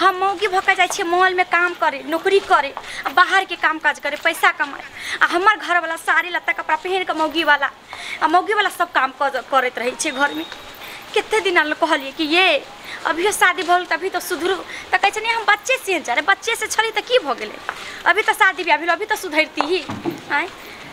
हम मौगी भऽ के जाइ छियै मॉलमे काम करे, नौकरी करे, आ बाहर के काम काज करे, पैसा कमाए, आ हमर घरवाला साड़ी लत्ता कपड़ा पहिन कऽ मौगीवाला, आ मौगीवाला सब काम करैत रहै छै घरमे। कते दिन कहलियै कि ये अभियो शादी भऽ गेल तभी तऽ सुधरू, तऽ कहै छै नहीं हम बच्चे से जा रे, बच्चे से छली तऽ की भऽ गेलै, अभी तऽ शादी ब्याह भेल, अभी तऽ सुधरती ही। आँय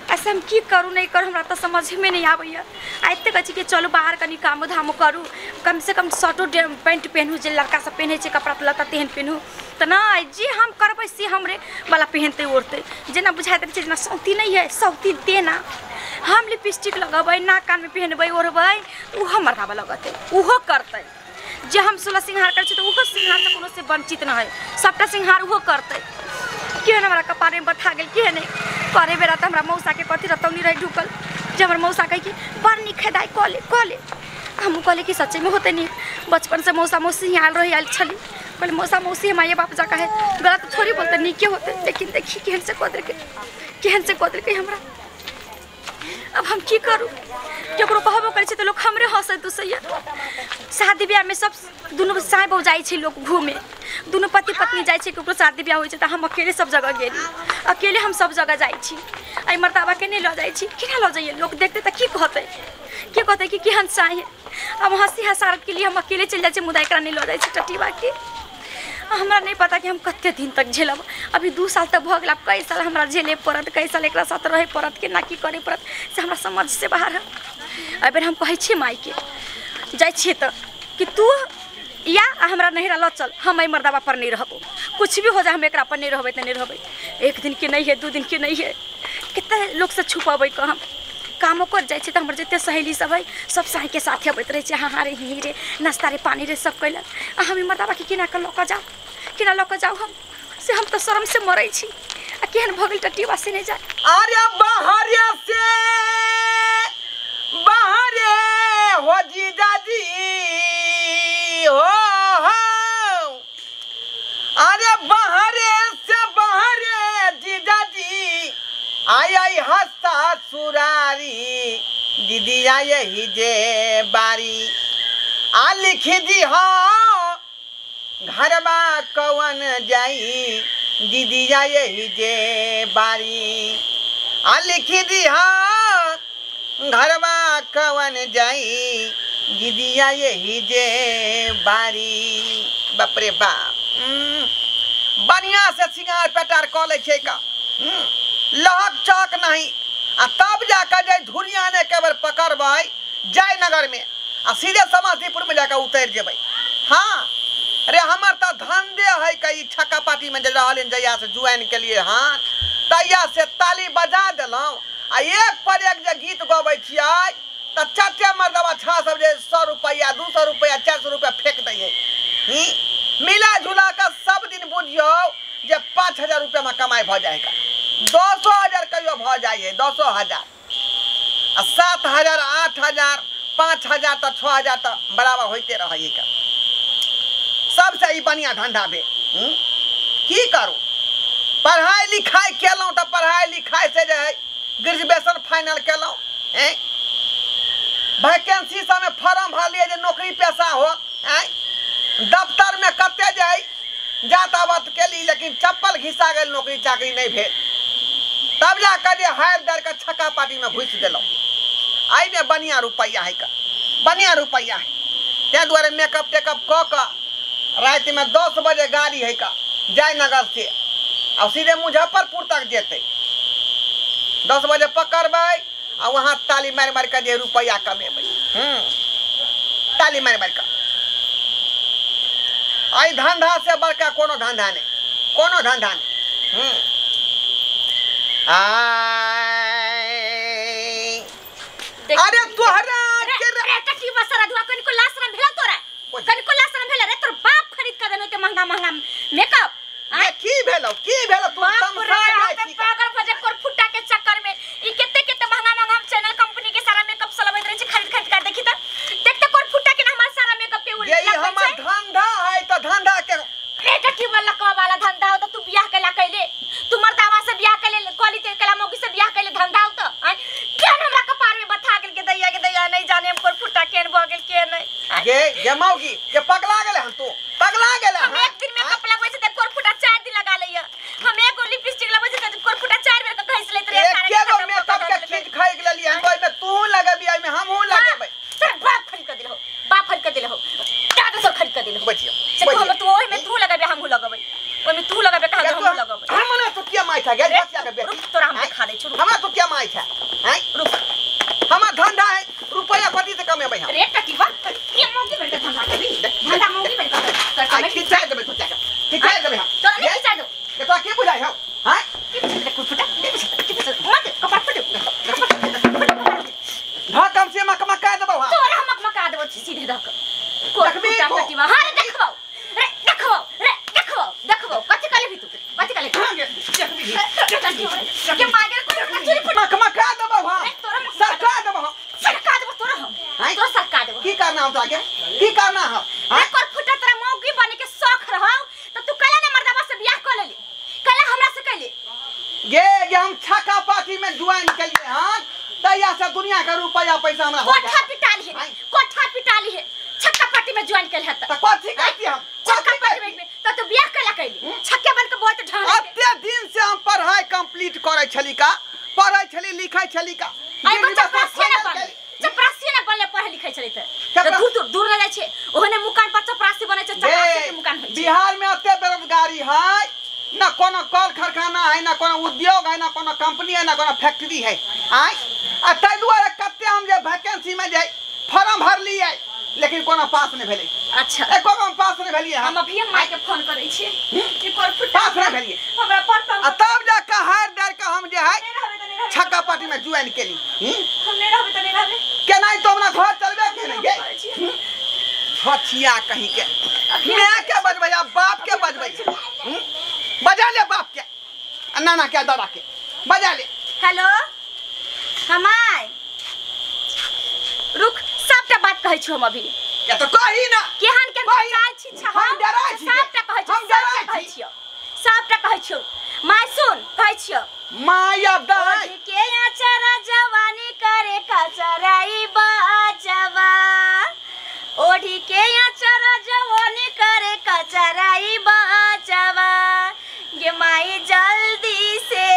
ऐसे हम की करू नहीं करू हमरा तऽ समझमे नहीं आबैए। आ एते कहै छी कि चलू बाहर कनि कामो धामो करू, कम से कम शर्टो पैंट पेन्हू, जे लड़का सब पेन्है छै कपड़ा लत्ता तेहन पेन्हू, तऽ नहि जे हम करबै से हमरे वाला पेहनतै ओढ़तै, जेना बुझाइत रहै छै जेना सौती नहीं है सौती तेना। हम लिपस्टिक लगेबै, नाक कानमे पेहनबै ओढ़बै, ओहो मरदाबा लगतै, ओहो करतै। जे हम सोलह सिंगार करै छी तऽ ओहो सिंगारसँ कोनो से वंचित नहि है, सबटा सिंगार ओहो करतै। केहन हमरा कपारमे बथा गेल केहन नहि करे बेरा तऽ हमरा मौसाके कथी रतौनी रहै ढुकल, जे हमर मौसा कहै कि बड़ नीक है दाइ कऽ ले कऽ ले। हमहूँ कहलियै कि सच्चेमे होतै नीक, बचपनसँ मौसा मौसी आयल रही आयल छली, कहलियै मौसा मौसी माइए बाप जकाँ है, गलत थोड़ी बोलतै, नीके होतै। लेकिन देखी केहन से कऽ देलकै, केहन से कऽ देलकै हमरा। अब हम की करू, केकरो कहबो करै छै तऽ लोक हमरे हँसै दुसैया। शादी ब्याहमे सब दुनू साय बहु जाइ छै लोक घूमे, दुनू पति पत्नी जाइ छै, केकरो शादी ब्याह होइ छै तऽ हम अकेले सब जगह गेली, अकेले हम सब जगह जाइ छी, एहि मर्दाबाके नहि लऽ जाइ छी। केना लऽ जइयै, लोक देखतै तऽ की कहतै, की कहतै कि केहन साय है। अब हँसी हँसारतके लिए हम अकेले चलि जाइ छी, मुदा एकरा नहि लऽ जाइ छी टटीबाके। हमरा नहीं पता कि हम कते दिन तक झेलब, अभी 2 साल तक भऽ गेल, आब कई साल हमरा झेले पड़त, कई साल एकरा साथ रहे पड़त, केना की करे पड़त से हमरा समझ से बाहर है। एहिबेर हम कहै छियै मायके जाइ छियै तऽ कि तू या हमरा नहिरा लऽ चल, हम एहि मर्दाबा पर नहीं रहबो, कुछ भी हो जाए हम एकरा पर नहीं रहबै तऽ नहीं रहबै। 1 दिन के नहीं है, 2 दिन के नहीं है, कते लोकसँ छुपबै कऽ हम। कामो कर जाइ छै तऽ हमर जते सहेली सब है सब साँझके साथे अबैत रहै छै, हाँ हाँ रे ही रे नाश्ता रे पानी रे सब कैलक, आ हम ई मर्दाबाके केना कऽ लऽ कऽ जाउ, केना लऽ कऽ जाउ हम, से हम तऽ शरम से मरै छी। आ केहन भऽ गेल टटीबा से नहि जाय। अरे बाहरे से बाहरे हो जीजाजी हो हो, अरे बाहरे से बाहरे जीजाजी आई आई हस्ता सुरारी दीदी आई जे बारी, आ लिख दी हो घरबा कवन जाई दीदी आई जे बारी, आ लिख दी हो घरबा कवन जाई दीदी आई जे बारी। बाप रे बाप, बढ़िया से सिंगार पेटार कऽ लै छै का, लहक चहक नहीं, आ तब जाकर जे धुरिया ने के बेर पकड़बै जयनगर में आ सीधे समस्तीपुर में जाकर उतरि जेबै। हाँ अरे हमर तऽ धंधे है कई छक्का पार्टी में जे रहल जहिया से ज्वाइन के लिए, हाँ तहिया से ताली बजा देलहुँ आ एक पर एक जे गीत गबै छियै तऽ चटे मर्दबा छा सब जे 100 रुपैआ 200 रुपैआ 400 रुपैआ फेंक दै है। मिला जुला कऽ सब दिन बुझियौ जे 5000 रुपैआ में कमाइ भऽ जाइ है, 10,000 कहियो भऽ जाइ है, 10,000 आ 7,000 8,000 5,000 तऽ 6,000 तऽ बराबर होइते रहै है। सबसे ई बढ़िआँ धंधा भेल। की करू, पढ़ाइ लिखाइ केलहुँ तऽ पढ़ाइ लिखाइ से जे है ग्रेजुएशन फाइनल केलहुँ, हैं वैकेंसी सबमे फॉर्म भरलियै जे नौकरी पेशा हो, हैं दफ्तरमे कते जे है जात आबत केली लेकिन चप्पल घिसा गेल, नौकरी चाकरी नहीं भेल, तब जाकर जे हारि दर के छक्का पार्टी में घुसि देलहुँ। एहिमे बढ़िआँ रुपैआ है, बढ़िआँ रुपैआ है, ताहि दुआरे मेकअप टेकअप कऽ कऽ रातिमे 10 बजे गाड़ी है का जयनगर से आ सीधे मुजफ्फरपुर तक जेतै, 10 बजे पकड़बै आ वहाँ ताली मारि मारि कऽ जे रुपैआ कमेबै, ताली मारि मारि कऽ। एहि धंधा से बड़का कोनो धंधा नहि, कोनो धंधा नहि। अरे तोहरा रे टटीबा सारा धुआ कनिको लाज शरम भेला तोरा, कनिको लाज शरम भेला रे, तोर बाप खरीद के देनो ते महंगा महंगा मेकअप। आ की भेलो की भेलो तू तमसा जाइ छी पागल भ जा कोर फुटा के चक्कर में, ई केते केते महंगा महंगा चैनल कंपनी के सारा मेकअप सलबैत रहै छै खरीद खरीद के, देखी त देखते कोर फुटा के ना हमार सारा मेकअप के ये हमर धंधा है त धंधा के रे टटीबा लकवा वाला धंधा हो त तू बियाह केला कैले, तू मर्दावा से बियाह कैले कहली ते कला मौगी से बियाह कैले धंधा हो त केहन हमरा कपार में बथा गेल के दैया नहीं जाने हम कोर फुटा केहन भ गेल के नहीं। गे गे मौगी के पगला गेले हन, तू पगला गेले हम। एक दिन मेकअप गर्मी तू लगाबे कहां हम लगाबे हमरा तो क्या माई था गे बचिया के बेटी रुक तोरा हम खा दे छोड़ हमरा तो क्या माई था हैं रुक हमर धंधा है रुपया पति से कमेबै हम रे टटीवा के मौगी बन के धंधा करबी धंधा मौगी बन के कर खिचा देबै तो चाचा खिचा देबै हम तोरा नहीं खिचा दो के तोरा के बुझाइ हौ हैं के फुटा मत कपड़ा फुट ढकम से मक मका देबौ हम तोरा हम मक मका देबौ सीधे धक को टटीवा हां रे देखबौ रे देखबौ रे देखबौ देखबौ कथि कले भी तू कथि कले के के मागे को चोरी फुट मक मका देबौ हम सरका देबौ हम सरका देबौ तोरा हम तोरा सरका देबौ की करना हम ताके की करना हम रे कर फुटा तोरा मौगी बने के शौक रहौ त तू कला ने मर्दाबा से बियाह क लेली कला हमरा से कैली गे गे हम छका पार्टी में ज्वाइन केलिए हां तैया से दुनिया का रुपया पैसा हमरा कोठा पिटाली है कोठा पिटाली है छक्का पार्टी में ज्वाइन केल है त कथि कहती हम छक्का पार्टी में त तू बियाह कला कैली छक्के बन के बहुत ढंग अते दिन से हम पढ़ाई कंप्लीट करै छली का पढ़ै छली लिखै छली का आई चपरासी ना बन चपरासी ना बनले पढ़ै लिखै छली त दूर दूर दूर न जाइ छै ओहने मुकान पर चपरासी बनै छै चपरासी के मुकान होइ छै बिहार में अते बेरोजगारी है ना कोनो कल कारखाना है ना कोनो उद्योग है ना कोनो कंपनी है ना कोनो फैक्ट्री है आय आ तै दुआरे कते हम जे वैकेंसी में जाय फॉर्म भरलियै लेकिन कोनो पास नहीं भेलै अच्छा एको हम पास नहीं भेलियै हम अभी हम माय के फोन करै छी कि कोर फुट पास नहीं भेलियै हमरा पर तंग आ तब जा के हार डार के हम जे है छक्का पार्टी में ज्वाइन केली हम नहीं रहबे त नहीं रहबे केनाई तो हमरा घर चलबे के नहीं गे हथिया कहीं के मैं के बजबै आ बाप के बजबै बजा ले बाप के आ नाना के दादा के बजा ले हेलो हमाय रुक सबटा बात कहै छी हम अभी के तो कही ना केहन केहन चाल छी हम डराइ छी सबटा कहै छी हम डराइ छी सबटा कहै छी my सुन कहै छी my अब दाई के अचरा जवानी करे कचराई बाजवा ओढ़ी के अचरा जवानी करे कचराई बाजवा गे माई जल्दी से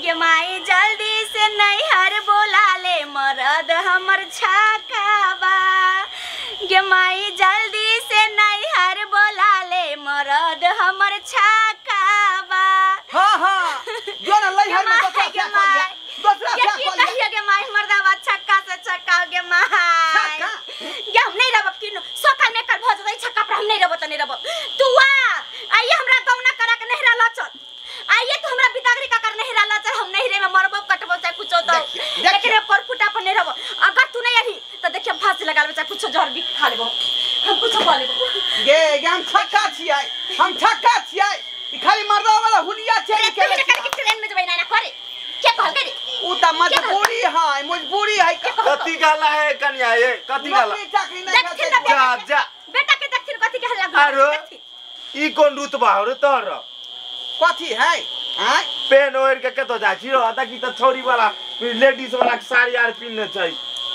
गे माई जल्दी से नैहर बोला ले मरद हमर छाकाबा गे माई जल्दी से नैहर बोला ले मरद हमर छाकाबा हां हां जो ना लैहर में दोसरा गे माई दोसरा के की कहियो गे माई मर्दावा छक्का से छक्का गे माई छक्का गे हम नहीं रहब किनो सकाल में कल भ जतै छक्का पर हम नहीं रहब त नहीं रहब तू आ आइए हमरा गौना करा के नहीं रहल चल आइए तो हमरा बिदागरी का कर नहीं रहल चल हम नहीं रे में मरबो कटबो चाहे कुछो तो लेकिन पर फुटा पर नहीं रहब अगर तू नहीं आही त देखिए फांसी लगा लेबो चाहे कुछो जहर भी खा लेबो हम कुछो खा लेबो गे गे हम छक्का छियै हम छक्का छियै ई खाली मर्दा वाला हुलिया छै के के ट्रेन में जबै ना ना करे के कहल के रे उ त मजबूरी है मजबूरी है कथि गाला है कन्या ये कथि गाला देखथिन जा जा बेटा के देखथिन कथि के हल्ला अरे ई कोन रुतबा हो रे तोर कथि है हां पेन ओढ़ के कतो जा छी रहता की त छोरी वाला लेडीज वाला के साड़ी आर पिन्ने छै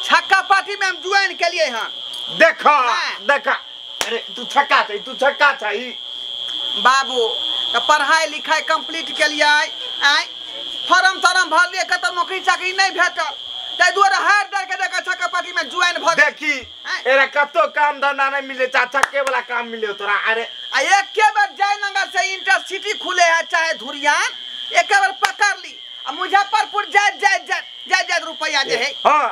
छक्का पार्टी में हम ज्वाइन केलिए हां देखा देखा अरे तू छक्का छै तू छक्का छै बाबू त पढ़ाई लिखाई कंप्लीट केलिए आय फॉर्म तरम भरलिए कतौ नौकरी चाकरी नहीं भेटल तै दुआरे हार डर के देखा छक्का पार्टी में ज्वाइन भ देखी एरा कतो काम धंधा नहीं मिले चा छक्के वाला काम मिले तोरा अरे आ एके बार जयनगर से इंटरसिटी खुले है चाहे धुरियान एके बार पकड़ ली आ मुजफ्फरपुर जाय जाय जाय जाय जाय रुपया जे है हां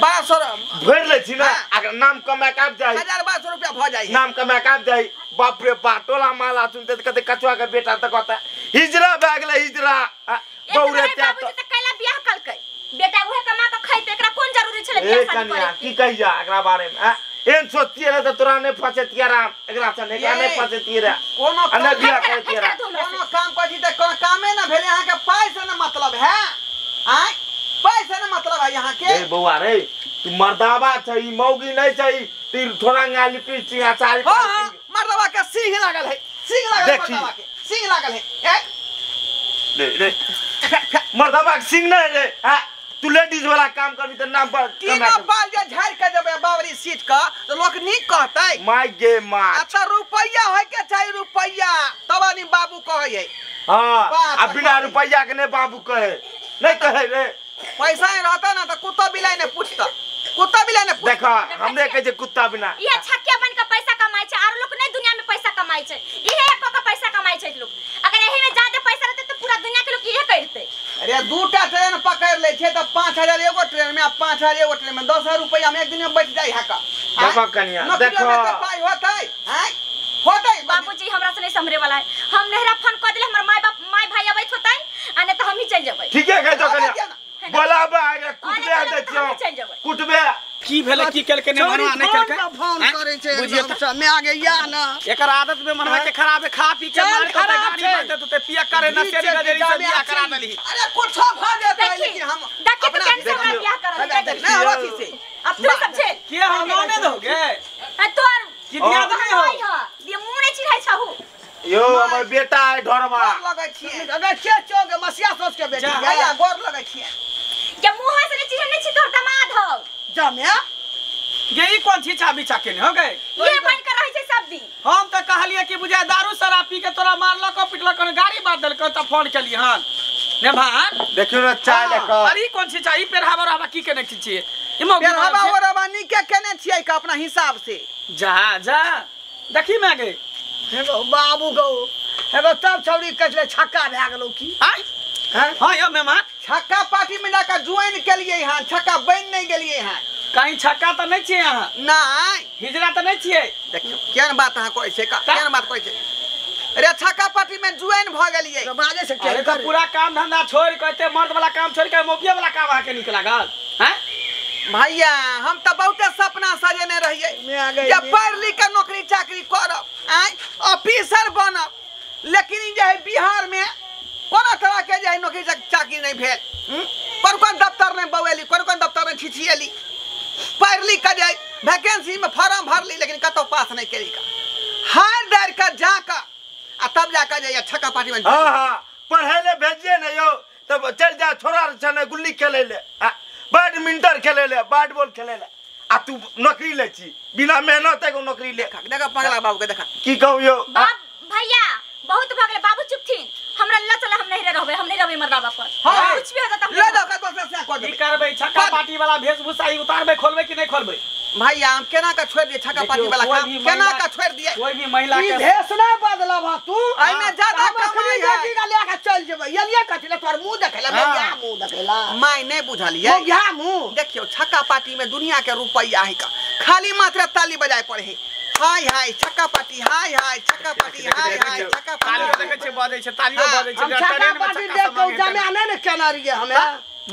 1200 भर ले छी ना अगर नाम कमा के आब जाई 1200 रुपया भ जाई नाम कमा के आब जाई बाप रे बाप टोला माला सुनते कते कचुआ के बेटा त कहता हिजरा भए गेलै हिजरा बौरे बाबूजी त कैला बियाह कलकै बेटा उहे कमा के खैते एकरा कोन जरूरी छलै बियाह शादी करे की कहिया एकरा बारे में एहन सोचतिए रे त तोरा नै फसेतिए राम एकरा से एकरा नै फसेतिए रे कोनो नै बियाह करतिए रे कोनो काम करै छी त कोनो कामे ना भेलै अहाँ के पाइ से ना मतलब है आय पाइ से ना मतलब है यहाँ के ए बौआ रे तू मर्दाबा छै ई मौगी नै छै ती थोड़ा लिपस्टिक आ साड़ी हां हां मर्दाबा के सिंह लागल है सिंह लागल मर्दाबा के सिंह लागल है ए रे रे मर्दाबा के सिंह नै रे हां तू लेडीज वाला काम करबी त नाम पर तीनों बाल जे झाड़ के देबै बाबरी सीट का तो लोग नीक कहतै my गे मां अच्छा रुपैया होय के चाही रुपैया तब आदमी बाबू कहै है हां आ बिना रुपैया के नै बाबू कहे नै कहे रे पैसा नहीं रहता ना तो कुत्ता बिलाई ने पूछता कुत्ता बिलाई ने देखा हमरे कहै छै कुत्ता बिना इहे छक्के बन के पैसा कमाइ छै आरो लोग नै दुनिया में पैसा कमाइ छै इहे एक के पैसा कमाइ खाइ छै लोग। अगर एही में ज्यादा पैसा रहते तो पूरा दुनिया के लोग इहे करते। अरे दूटा ट्रेन पकड़ ले छै त 5000 एगो ट्रेन में आ 5000 एगो ट्रेन में 10000 रुपया में एक दिन में बच जाय है का। देखो कनिया देखो पाई होतै हैं होतै। बाबूजी हमरा से नहीं समरे वाला है। हम नहरा फोन कर देले हमर माय बाप my भाई अबैत होतै आ नहीं त हम ही चल जेबै। ठीक है कह दो कनिया बोलाबा आगे कुटबे दे छियो कुटबे की भेले की केलके ने मनवा नै केलके फोन करे छै बुझियो त मैं आगे या ना एकर आदत में मनवा के खराब है खा पी के मार के गाड़ी मारते तो पिया करे ना तेरी गजेरी से बियाह करा देली। अरे कुछो भ जेतै लेकिन हम देखि त कैंसर हमरा बियाह करा दे ना अथी से अब तू सब छे के हम ने दोगे आ तोर की दिया दे हो ये मुंह नै चिढ़ाई छहु यो हमर बेटा है ढोरमा लगै छियै। अगर के चोगे मसिया सोच के बेटी भैया गोर लगै छियै के मुंह से नै चिढ़ै नै छी तोर दामाद हौ जमे ये ई कोन छीछा बिछा के हो गए ये बन के रहै छै सब दिन। हम त कहलिए कि बुझा दारू शराब पी के तोरा मारलक पिटलक गाड़ी बात देलक त फोन केली हन ने भान देखियो ना चाय ले क। अरे कोन छीछा ई पेरहावा रहबा की केने छी ई मौगी पेरहावा ओरबा नी के केने छियै का अपना हिसाब से जा जा देखी मैं गे हेगो बाबू गो हेगो तब छौड़ी कचले छक्का भए गेलौ की हां हां यो मेहमान छक्का पार्टी में जाकर ज्वाइन केलिए हां छक्का बन नहीं गेलिए हां। कहीं छक्का त नहीं छियै अहाँ नहीं हिजरा त नहीं छियै। देखियो केहन बात अहाँ कहै छै का केहन बात कहै छै। अरे छक्का पार्टी में ज्वाइन भ गेलिए तो बाजे से अरे त पूरा काम धंधा छोड़ के एते मर्द वाला काम छोड़ के मौगिया वाला काम अहाँ के निक लागल हैं। भैया हम त बहुते सपना सजेने रहिए जे पढ़ लिख के नौकरी चाकरी करब आय ऑफिसर बनब लेकिन ई जे है बिहार में कोनो तरह के जे है नौकरी चाकरी नहीं भेल। कोन कोन दफ्तर में बौएली कोन कोन दफ्तर में छिछिएली पढ़ लिख के जे वैकेंसी में फॉर्म भरली लेकिन कतौ पास नहीं केली का हार दर के जाकर आ तब जाकर जे छक्का पार्टी में। हां हां पढ़े ले भेजिए ना यो तब चल जा छोरा छने गुल्ली खेले ले बैडमिंटन खेले ले बैट बॉल खेले ले आ तू नौकरी ले छी बिना मेहनत के नौकरी ले। देखा पगला बाबू के देखा की कहू यो बाप भैया बहुत भगले बाबू चुप थिन हमरा ल चला हम नहीं रहबे हम नहीं रहबे मरदाबा पर। हां कुछ भी हो जाता ले दो का दोसर से कर की करबे छक्का पार्टी वाला वेशभूषा ई उतारबे खोलबे कि नहीं खोलबे। भैया हम केना का छोड़ दिए छक्का पार्टी वाला काम केना का छोड़ दिए। कोई भी महिला के के भेष नै बदलब तू एइ में ज्यादा कमाई है बेटी का लेके चल जेबै यलिए कथि ले तोर मुंह देखैला मौगिया मुंह देखैला my नहीं बुझलिए मौगिया मुंह। देखियो छक्का पार्टी में दुनिया के रुपया है का खाली मात्र ताली बजाय पड़े है हाय हाय छक्का पार्टी हाय हाय छक्का पार्टी हाय हाय छक्का पार्टी। तालियो देखै छै बजै छै तालियो बजै छै छक्का पार्टी देख के जमे नै ने केना रहिए हमे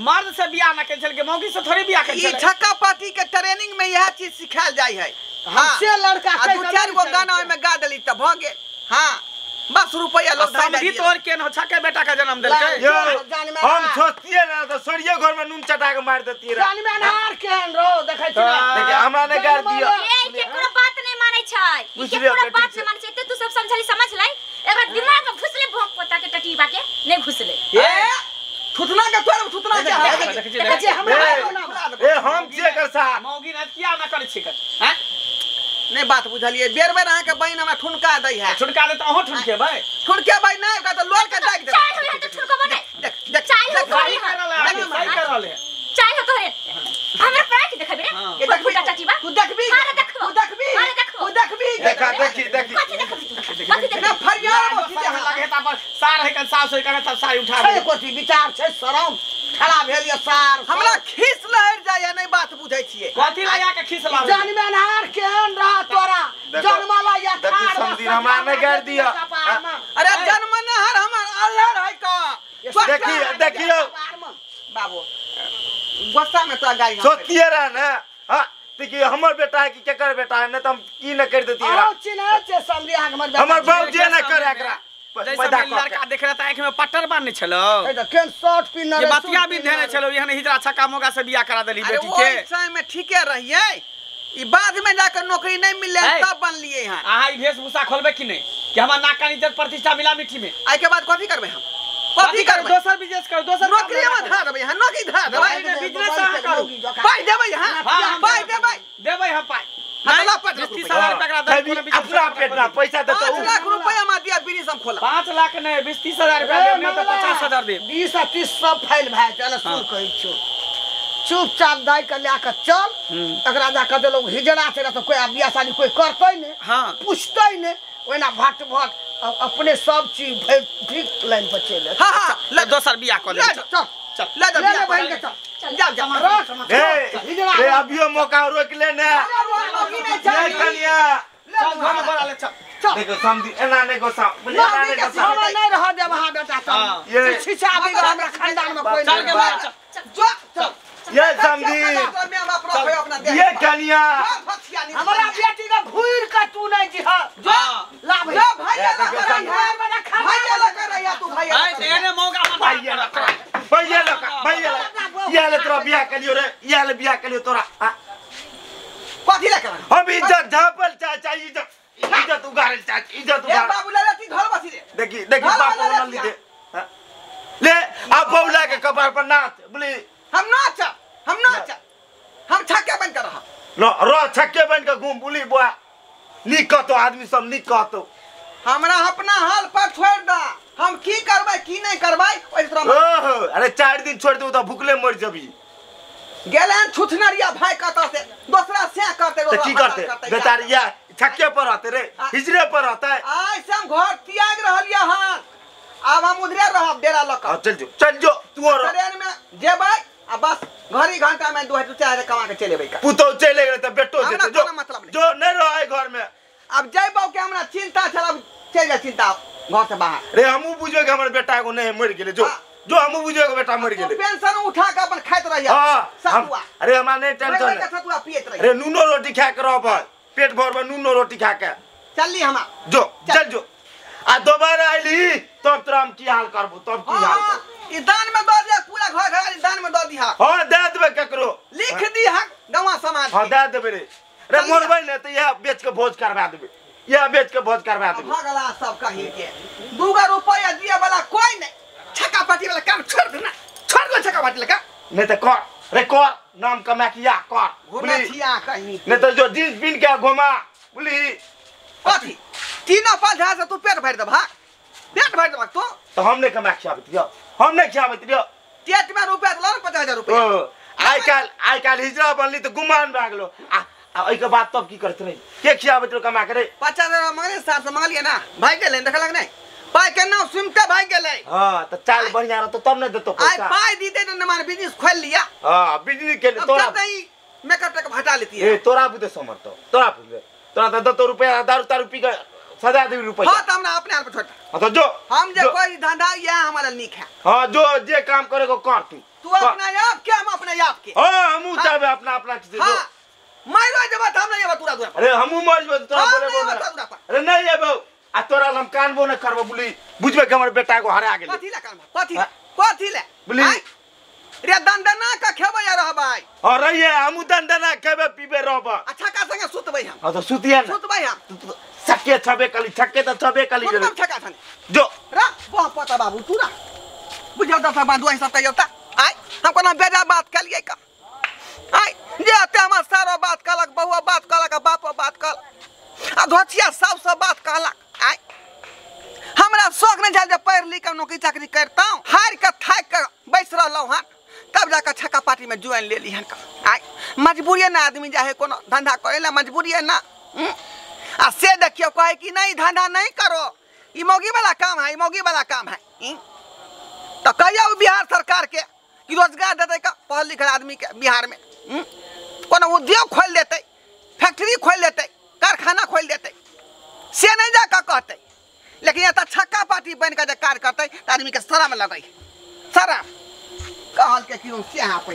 मर्द से बियाह ना केल के मौगी से थोड़ी बियाह केल। ई छक्का पार्टी के ट्रेनिंग में यह चीज सिखायल जाय है। हां से लड़का के दू चार गो गाना ओय में गा देली त भ गेल। हां बस रुपया लो समझी तोर केन हो छक्के बेटा का जन्म देलकै यो हम सोचतिए ना त सरिये घर में नून चटा के मार देतिए रे। जान में अनहार केहन रहो देखै छी देखि हमरा नै गार दियो ए केकरो बात नै मानै छै ई केकरो बात नै मानै छै एते तू सब समझली समझ लै एकर दिमाग में घुसले भोंक पोता के टटीबा के नै घुसले ए थुथना के तोर थुथना के देखै छी हमरा ए हम छियै एकर साथ मौगी ना किया ना करै छी हैं नहीं बात बुझलिए बेर बेर अहाँ के बहिन हमरा ठुनका दै है ठुनका दे त अहूँ ठुनकेबै ठुनकेबै नै ओकरा त लोल के दागि देबै चाय हो त ठुनकबो नै देख देख चाय हो सही कर रहल है चाय हो तोरे हमरा प्राय के देखबे रे फुटा चाचीबा तू देखबी अरे देखबो तू देखबी अरे देखबो तू देखबी देखा देखी देखी कथि देखबी कथि देखबी ना फरियाद मोथी दे लगे त पर सार है कन सास होय कन तब सारी उठा छै कोथी विचार छै शरम खड़ा भेल ये सार हमरा खीस लहर जाय है नहीं बात बुझै छियै कथि लगा के खीस लावे जान में अनहार केहन रहा तोरा जन्मला या देखी समझी हमरा नै गार दिया अरे जन्म नहर हमर अल्हर है का देखी देखियो बाबू गुस्सा में तो गाय सोचतिए रह ना हां देखिए हमर बेटा है कि केकर बेटा है नहीं त हम की न कर देतिए आओ चिन्ह छै समझी हमर बेटा हमर बाप जे न करे एकरा जैसे लड़का देख रहा था आंख में पट्टर बांधने छलो ए त केन शर्ट पिन्हने ये बतिया भी धेने छलो एहन हिजरा छक्का मोगा से बियाह करा देली बेटी के अरे ओइ समय में ठीके रहिए ई बाद में जाकर नौकरी नहीं मिलले तब बनलिए हां अहाँ ई वेशभूषा खोलबे कि नहीं कि हमर नाक कान इज्जत प्रतिष्ठा मिला मिट्टी में आई के बाद कथि करबे हम कथि करबे दोसर बिजनेस करू दोसर नौकरी में धरा देबै हां नौकरी धरा देबै बिजनेस अहाँ करू पाइ देबै हां पाइ देबै देबै हम पाइ अपना पेट ना पैसा देतो 5 लाख रुपया मा दिया बिजनेस हम खोला 5 लाख नहीं 20 30 हजार रुपया देब नहीं तो 50,000 देब 20 आ 30 सब फाइल भए चल सुन कहै छौ चुपचाप दाइ के लए के चल एकरा जा के देलौ हिजड़ा छै तो कोई आब बियाह शादी कोई करतै ने हां पूछतै ने ओइना भट भट अब अपने सब चीज ठीक लाइन पर चले। हां हां ले दोसर बियाह कर ले। चल चल ले जा ले बहन के चल जा जा ए ए अभियो मौका रोक ले ने। अरे कनिया चल घर में बड़ा ले चल। देखो समझी एना नहीं गोसा एना नहीं गोसा हम नहीं रह देब हां बेटा चल छिछा आबे हमरा खानदान में कोई चल के भाई चल जो चल ये समझी ये कनिया हमरा बेटी के घूर के तू नहीं जी हां जो ला भाई जो भाई भाई लगा रहा तू भाई आई तेरे मौका मत भैया लगा भैया ये ले तोरा बियाह कलियो रे ये ले बियाह कलियो तोरा कथि ले कर हम इज्जत झापल चाचा इज्जत इज्जत उगारल चाचा इज्जत उगार ए बाबू ले ती घर बसी रे देखी देखी बाप बोलल दे ले आ बौला के कपार पर नाच बोली हम नाच हम नाच हम छक्के बन कर रहा लो रो छक्के बन के घूम बोली बुआ नी कहतो आदमी सब नी कहतो हमरा अपना हाल पर छोड़ दा हम की करबै की नहीं करबै ओइ तरह। ओहो अरे 4 दिन छोड़ दे त भूखले मर जबी गेलन छुछनरिया भाई कहता से दूसरा से करते त की करते बेचारिया छक्के पर रहते रे हिजरे पर रहता है। आइ से हम घर त्याग रहलिया हां अब हम उधरे रहब डेरा लक। चल जो चल जो तू और ट्रेन में जेबै आ बस घड़ी घंटा में 2 4 कमा के चले जेबै पुतो चले गेले त बेटो जेते जो मतलब जो नहीं रहे घर में अब जइबौ के हमरा चिंता छल अब चल जा चिंता घर से बाहर रे हमू बुझो के हमर बेटा को नहीं मर गेले जो जो हमू बुझो के बेटा मर गेले पेंशन उठा के अपन खाइत रहिया सतुआ। अरे हमरा नहीं टेंशन है सतुआ पियत रहिया अरे नूनो रोटी खा के रहब पेट भर में नूनो रोटी खा के चलली हम जो चल जो आ दोबारा आइली तब तोरा हम की हाल करबो तब की हाल करबो ई दान में दऽ दिया पूरा घर घर दान में दऽ दिहा। हां दे देबे केकरो लिख दिहा गांव समाज हां दे देबे रे रे मरबै ने त इहा बेच के भोज करवा देबे इहा बेच के भोज करवा देबे भगला सब कहीं के दूगो रुपया दिए वाला कोई नहीं छक्का पाटी वाला काम छोड़ दे ना छोड़ दे छक्का पाटी वाला काम नहीं त कर रे कर नाम कमा के या कर घुमा छिया कहीं नहीं त जो जींस पिन के घुमा बोली कथी 3-5 हजार से तू पेट भर देबा पेट भर देबा तू तो हम नहीं कमा खियाबत रियो हम नहीं खियाबत रियो पेट में रुपया देलो ना 50,000 रुपया आइ काल हिजरा बनली त गुमान भए गेलो आ ओइ के बाद तब की करत रही के खियाबत रो कमा के रे 50,000 मंगले सार से मंगलिए ना भाग गेलै देखलक नहीं पाई के नाम सुनते भाग गेलै हां त चाल बढ़िया रहतो तब ने देतो पैसा आइ पाई दीते त नमान बिजनेस खोल लिया हां बिजनेस के लिए तोरा मेकअप तक हटा लेती है ए तोरा बुदे समरतो तोरा बुदे तोरा त दतो रुपया दारू तारू पी के सजा देबी रुपया हां त हमरा अपने हाल पर छोड़ हां तो जो हम जे कोई धंधा या हमारा नीक है हां जो जे काम करे को कर तू तू अपना आप के हम अपने आप के हां हमू चाहबे अपना अपना के जो मारो जब हम नहीं जेबा तोरा दूरा अरे हमू मर जेबो तोरा बोले बोले अरे नहीं जेबो आ तोरा हम कानबो न करबो बोली बुझबे के हमर बेटा को हरा गेलै कथि ले कानबो कथि कथि ले बोली रे दंदना का खेबै या रहबै और रहिए हमू दंदना खेबे पीबे रहब अच्छा का संगे सुतबै हम हां त सुतिए न सुतबै हम छक्के छबे कली छक्के त छबे कली रे छक्का छने जो रा बह पता बाबू तू ना बुझौ दस बांधु सब कहियो त आइ हम कोना बेजा बात कलियै का आइ जे अते हमर सारो बात कहलक बहुआ बात कहलक बापो बात कहलक आ धोचिया सब सब बात कहलक आइ हमरा शौक नहीं झाल जे पढ़ लिख के नौकरी चाकरी करता हार के थाक के बैस रहलहुँ हन तब जाकर छक्का पार्टी में ज्वाइन ले ली हन आइ मजबूरी ना आदमी जाहे कोनो धंधा करे ला मजबूरी ना आ से देखियो कहे कि नहीं धंधा नहीं करो ई मौगी वाला काम है ई मौगी वाला काम है तो कहियो बिहार सरकार के कि रोजगार देते का पढ़ल लिखल आदमी के बिहार में कोनो उद्योग खोल देते फैक्ट्री खोल देते कारखाना खोल देते से नहीं जाकर कहते लेकिन एतऽ छक्का पार्टी बन के जे कार्य करते तऽ आदमी के शरम लगै शरम कहल के कि से यहाँ पे।